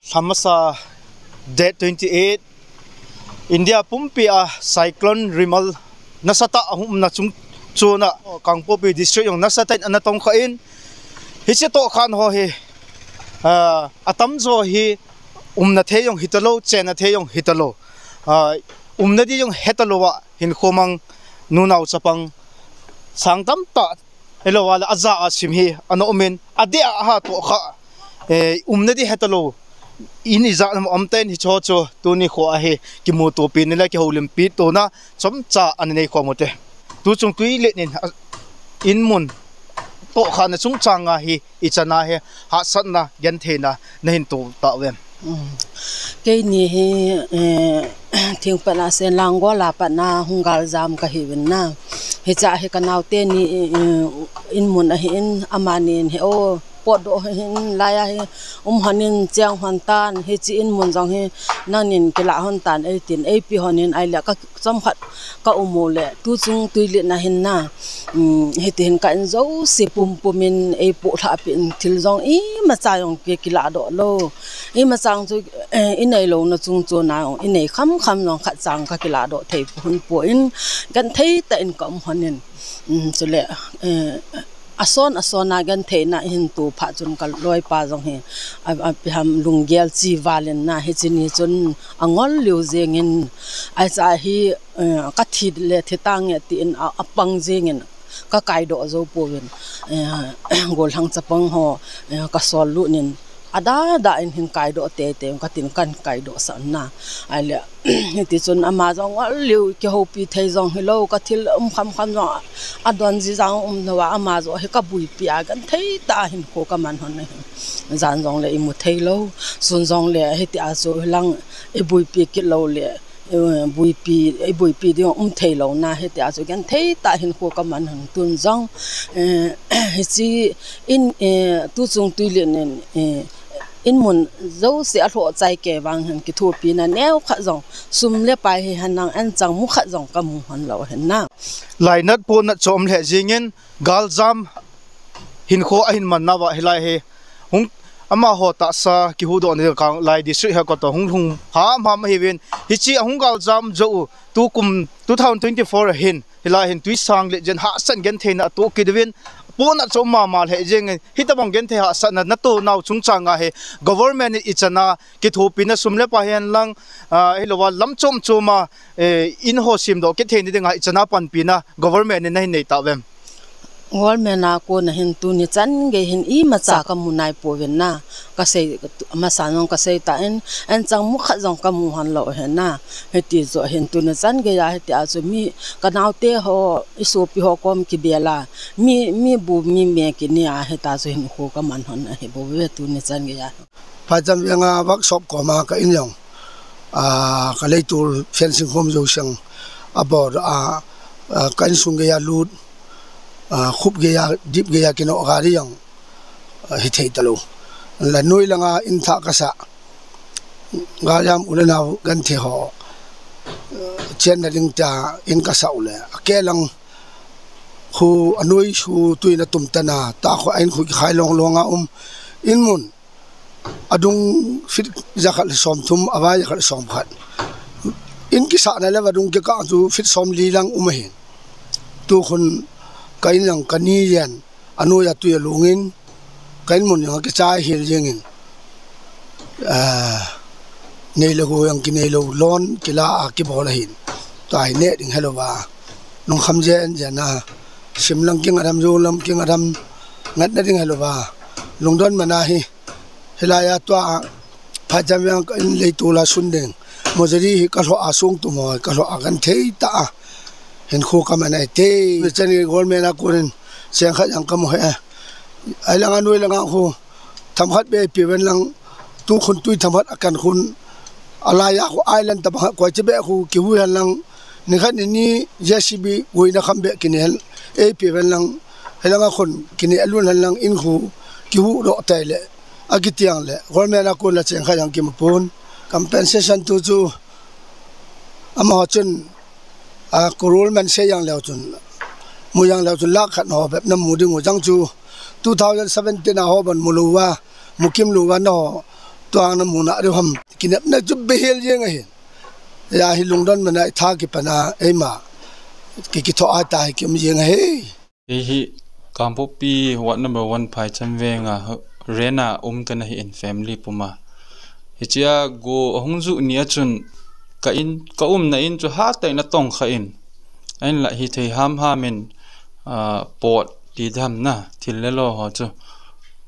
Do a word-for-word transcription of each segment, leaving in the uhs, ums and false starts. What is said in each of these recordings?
Lhamasa date twenty eight, India pumpi a cyclone Remal nasatah a hung umna chungchon a Kangpokpi district jong nasatah in ana tongkha in, hiche tohkhan ho hi, ah, atamjo hi umna thei jong hitalou, chenna thei jong hitalou, ah, umna di jong hetalou a hinkho mang nunao chapang sang tamtah, hilou a le aja a sim hi ana um in, adeh a ha tohkha, eh, umna di hetalou in ijat ham um tan, hicho chu tuni kho a hi kimutopi na le kihoulimpi tona chomcha ana nei khom u te. Tuchung tui len in, ah, in mun tohkhana chungchang a hi ichan a hi hahsatna, gentheina nahin to tauve? Mm. Keini hi, eh, thingpat a Senlang gol a pat na hung galjam kahiuvin na. Hiche a hi kanaote ni, eh, in mun ahin, amani in hi o, potdoh hin, laiya hi um hon in, cheng hon tan, hiche in mun jong hi nangnin kilah hon tan, eitin eipe hon in, ahile ka chomkhat ka um u le, tuchung tui len a hin na, um, hiti hin ka in jouse pumpum in eipoh lhahpi in, thil jong imacha jong ki, kilah doh lou. Imacha chu, eh, inei louna chungchon a jong, inei khamkham jong khatcha ka kilah doh thei hon poi, genthei tah in ka um hon in. Um, chule, eh, ason ason a gentheina hin to phat chun ka loipa jong hi, a, a, ipi ham lunggel chi val in na, hiche ni chun angol lheh jeng in, ahi cha hi, eh, ka thi le thi tange tin a, apang jeng in, ka kaidoh jou pouvin, eh, gollhang chapang ho, eh, ka sol lut in, ada da in hin kaidoh teitei, ka tin kan kaidoh sah na. Ahile, hiti chun ama jong ngol lheh, kihoupi thei jong hilou, ka thil um khamkham jong adon ji jong um lou a, ama jong hi ka buipi a, genthei tah a hinkho ka man hon ahi. Jan jong le imu thei lou, sun jong le hiti a chu hilang ibuipi kit lou le, eh, buipi, ibuipi ding um thei lou na, hiti a chu genthei tah a hinkho ka man hon tun jong, eh, hiche in, eh, tuchung tui len in, eh, in mun jouse alhoh chai kei vang hin kithopina neokhat jong, sum le pai hihen lang, anchang mukhat jong ka mu hon lou ahin na. Lainat ponat chom lheh jeng in, galjam hinkho ahin man nauva hilai hi hung, amaho tahsa kihuhdoh na ding a Kang, Lai District hi katoh hung lhung hamham ahiuvin, hiche a hung galjam jou u tukum two thousand twenty-four a hin, hilai hin tui sang le jen hahsat gentheina atoh kit uvin, ponat chom mama lheh jeng in, hitobang genthei hahsatna nato nau chungchang a hi government in ichan a kithopina sum le pai hihen lang, ah, hilou a lam chom chom a, eh, in ho semdoh kit theina ding a ichan a panpina government in nahin nei tauvem? Government a kon a hin tuni chan gei hin imacha ka mu nai pouvin na. Ka sei, masa jong ka sei tan, anchang mukhat jong ka mu hon lou ahi na. Hiti joh hin tuni chan gei a hiti a chu mi, ka naote ho, i sopi ho kom kibel a, mi, mi bu mi me kini a hiti a chu hinkho ka man hon ahi bouve tuni chan gei a. Phaicham Veng a workshop kom a ka in jong, ah, ka leitol fencing khom jou seng a bor a, ah, ka insung gei a lut, ah, khup gei a, dip gei a kinoh gari jong, ah, hithei talou. La noi lang a in thah ka sah, galjam u le nao genthei ho, ah, chenna ding tia in ka sah u le, akeh lang khu anoi khu tui na tum tan a, ta khu a in khu kikhai long long a um, in mun adung feet jakhat le somthum, avai jakhat le somkhat. In kisahna le vadung kikah chu feet somli lang um ahin. Tukhun ka in jong ka ni jen, anoi a tui alung in, ka in mun jong akichai hel jeng in, ah, nei le gou jong kinei lou, loan kila a kibol ahin. Tua hi neh ding helou va, lungkham jen jen a, sim lang kingat ham, jou lang kingat ham, ngatna ding helou va, lungdon man ahi. Hilai a tua, Phaicham Veng a ka in leitol a sun ding, mojari hi ka lhoh a, songtum ho hi ka lhoh a, genthei tah a hinkho ka man ahi te. Nichan gei government a kon in cheng khat jong ka mu hih e. Ahi lang a noi lang a khu themkhat beh eipe uvin lang, tukhun tui themkhat akan khun, alai a khu island tabang khat koi che beh khu kihui hen lang, nikhat nini J C B huina kham beh kinei hen, eipe uvin lang, hilang a khun kinei alun hen lang, in khu kihuhdoh tai le, akitiang le, government a kon la cheng khat jong kimu pon. Compensation tu chu, amaho chun, ah, crore man sei jeng leu chun, mu jeng leu chun, lakh khat ho bep na mu ding u jong chu, two thousand seventeen a ho ban mu lou va, mu kim lou va na ho, Tuang na muna reu ham kinepna chu behel jeng ahi. Ya hi lungdon mana tha kipana eima ki kitho ata hi kim jeng ahi. Hi hi Kangpokpi ward number one Phaicham venga rena um kana hi in family puma. Hichia go ahung ju ni a chun ka in ka umna in chu ha tai na tong kha in. Ain la hi thei ham ham in pot ti dam na thil le lo ho chu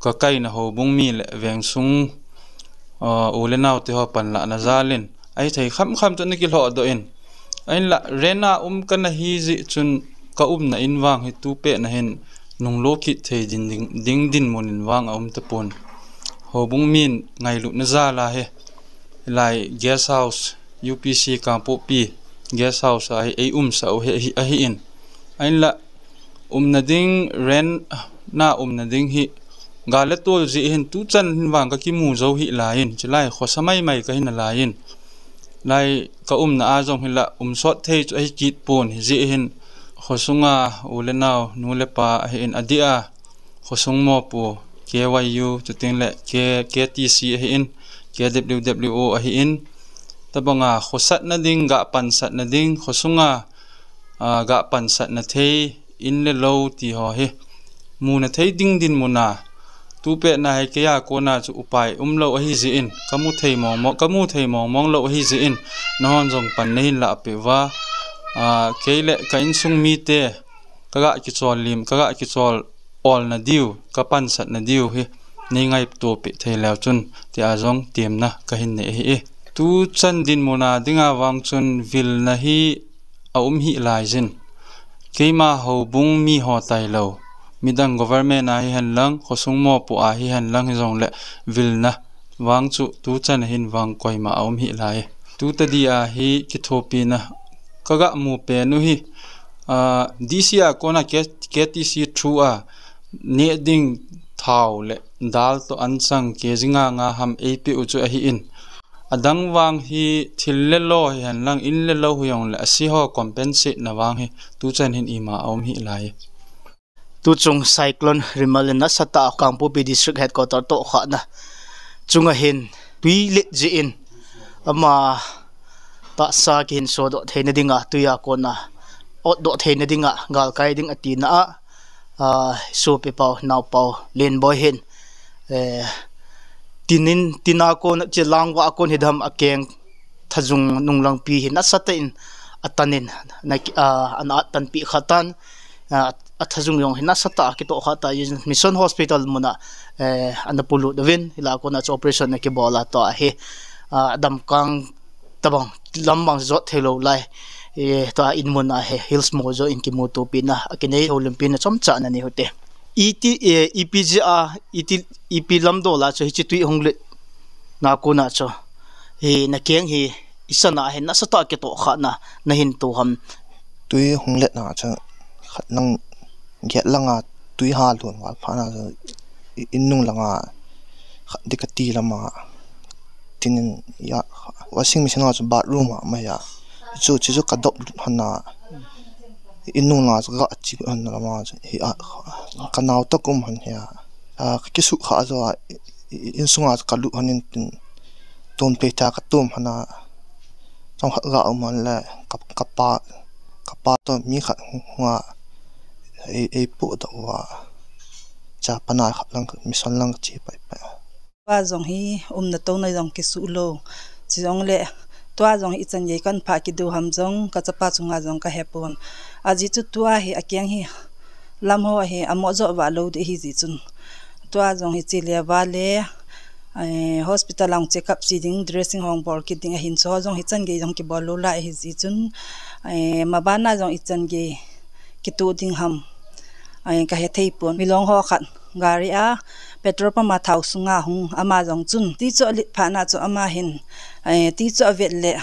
ka kaina houbung mi le veng sung u le nau te ho pan la na jalin ai thei kham kham chu na ki hlo do in. Ain la rena um kana hi ji chun ka umna in vang hi tu pe na hin nung lo kit thei din ding din mun in vang a um ta pon. Houbung min ngailu na jala he lai guest house U P C Kangpokpi guest house a hi ei um sa u he ahi in. Ain la umna ding rent na umna ding hi gal le tol ji hin tu chan hin vang ka kimu jo hi lai in chilai khosa mai mai ka hin lai in. Lai ka umna a jong hi la um sot thei chu ahi kit pon hi ji hin khosunga u le nau nu le pa ahi in adia khosung mopu K Y U chuting le K K T C ahi in K W W O ahi in tabanga khosatna ding ga pansatna ding khosunga ga pansatna thei in le lo ti ho hi muna thei ding din muna tu pe na hi ke ya kona chu upai um lo ahi ji in ka mu thei mong mong ka mu thei mong mong lo ahi ji in na hon jong pan na hin la pe va kei le ka insung mi te ka ga kichol lim ka ga kichol ol na diu ka pansat na diu hi nei ngai to pe thei leu chun ti a jong tiam na ka hin nei hi e. Tu chan din muna dinga vang chun vil na hi a um hi lai jin. Keima houbung mi ho tai lo midang government a hi hen lang khosung mopu a hi hen lang hi jong le vil na vang chu tu chan hin vang koima a um hi lai. Tu ta di a hi kithopi na ka ga mu pe nu hi D C a kona K T C thu a ne ding thau le dal to an chang ke jinga nga ham ei pe u chu ahi in. Adang vang hi thil le lo hi hen lang in le lo hi jong le a si ho compensate na vang hi tu chan hin ima a um hi lai. Tu chung cyclone Remal in nasatah Kangpokpi district headquarter to kha na chunga hin tui let ji in ama tahsa kihin so do theina dinga tuia kona ot do theina dinga gal kai ding ati na a sopi pau nau pau len boi hin tinin tina kon che langwa kon hi dam a keng thajung nunglangpi hi nasatah in atanin na an at tanpi khatan a thajung jong hi nasatah kitoh khata mission hospital muna ana pulu dovin hila kona chu operation na kibola to ahi. Damkang tabang lambang jot thei lo lai. Tua in muna he hills mo jo in kimu to pina akinei ho lim pina chomcha na ni hote. Iti ipi ji a iti ipi lam dola chu hichi tui hung let na kona chu hi na keng hi isana hin nasatah kitoh kha na na hin to ham. Tui hung let na chu khat nang get langa tui ha lun wal pha na chu in nung langa khat dikati lama tinin ya washing machine a chu bathroom a ma ya chu chi chu ka dop lut hana in nung langa chu ga chi hana lama chu hi a ka nau to kum han ya ka kisu kha jo in sunga ka lu hanin tin tum pe ta ka tum hana chong khat ga um han le ka pa ka pa to mi khat nga ei pu do wa cha pana khat lang mission lang chi pai pai. Tua jong hi umna tona jong kisu lo chi jong le tua jong hi ichan gei kan pha kidu ham jong ka chapa chunga jong ka hepon. Aji chu tua hi akeng hi lam ho hi amo jo va lo di hi ji chun tua jong hi chi le va le hospital ang check up chi ding dressing hong bol kit ding ahin chu ho jong hi chan gei jong kibol lo lai hi ji chun mabana jong ichan gei kitu ding ham ka he thei pon. Milong ho khat gari a petrol pump a thau sunga hung ama jong chun ti chu alit pha na chu ama hin ti chu avet le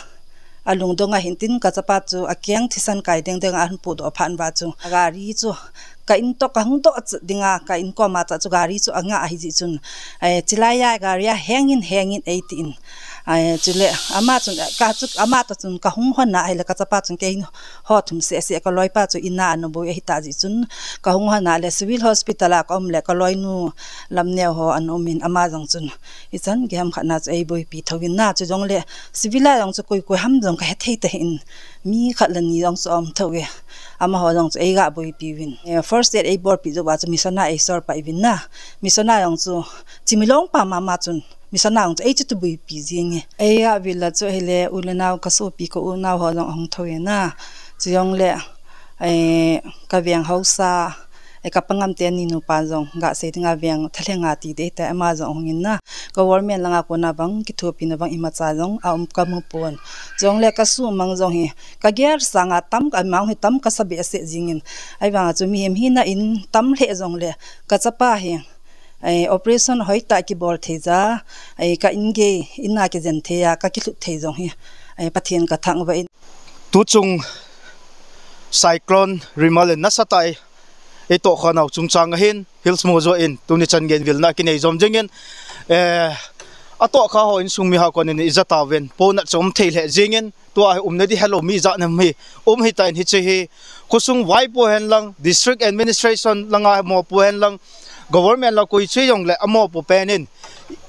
alungdong ahin tin ka chapa chu akeng thisan kai deng deng a hun pu do phan va chu gari chu ka in to ka hung to dinga ka in koma ta chu gari chu anga ahi ji chun chilai ya gari a hengin hengin ei ti in Ai, chule, ama chun, ka chu, ama ta chun ka hung hon a, ahile ka chapa chun kei ho thum seh seh ka loipa chu in a ana boi ahi ta jeh chun, ka hung hon a le civil hospital a ka um le ka loinu Lamneo ho ana um in ama jong chun, ichan gei ham khat na chu ei boipi tho in na chu jong le, civil a jong chu koi koi ham jong ka he thei ta hin, mi khat le ni jong chu um tho e, ama ho jong chu ei ga boipi uvin. Eh, first aid ei bolpi jou a chu mission a ei sol pai uvin na, mission a jong chu, chimilong pa mama chun, mission a jong chu ei chu tu boipi jing e. Ei a vil a chu ahile u le nao ka sopi ka u nao ho jong ahung tho e na. Chu jong le, eh, ka veng hausa, eh, ka pangam te ni nupa jong ga sei dinga veng thalheng a ti de ta ama jong ahung in na. Government langa kona bang kithopi na bang imacha jong a um ka mu pon. Jong le ka sumang jong hi ka gel sanga tam ka mang hi tam ka sa behseh jing in. Ahivanga chu mihem hina in tam lheh jong le ka chapa hi Ai, operation hoitah kibol thei ja, ai, ka in gei, in a kijen thei a, ka kilhut thei jong hi, ai, Pathen ka thangvah in. Tuchung cyclone Remal in nasatah a ei tohkhah nau chungchang ahin, Hills Mojo in tuni chan gei in vilna kinei jom jing in, eh, atohkhah ho insung mi ho kon in ija tauvin, ponat chu um thei lheh jing in, tua hi umna di helou mi ijat ham hi um hita in hiche hi khosung vaipo hen lang, district administration langa mopo hen lang, government la koi chu jong le amopo pen in,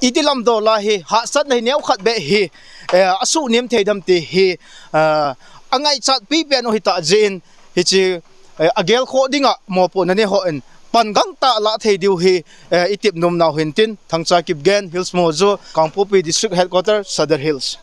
iti lam dola hi hahsatna hi neo khat beh hi, eh, asuh nem thei dem ti hi, eh, angaichat pipen u hita jeh in hiche, eh, agel khoh dinga mopo na nei ho in pan gangtah la thei diu hi, eh, itep nom nau hin tin, Thangcha Kipgen, Hills Mojo, Kangpokpi District Headquarter, Sadar Hills.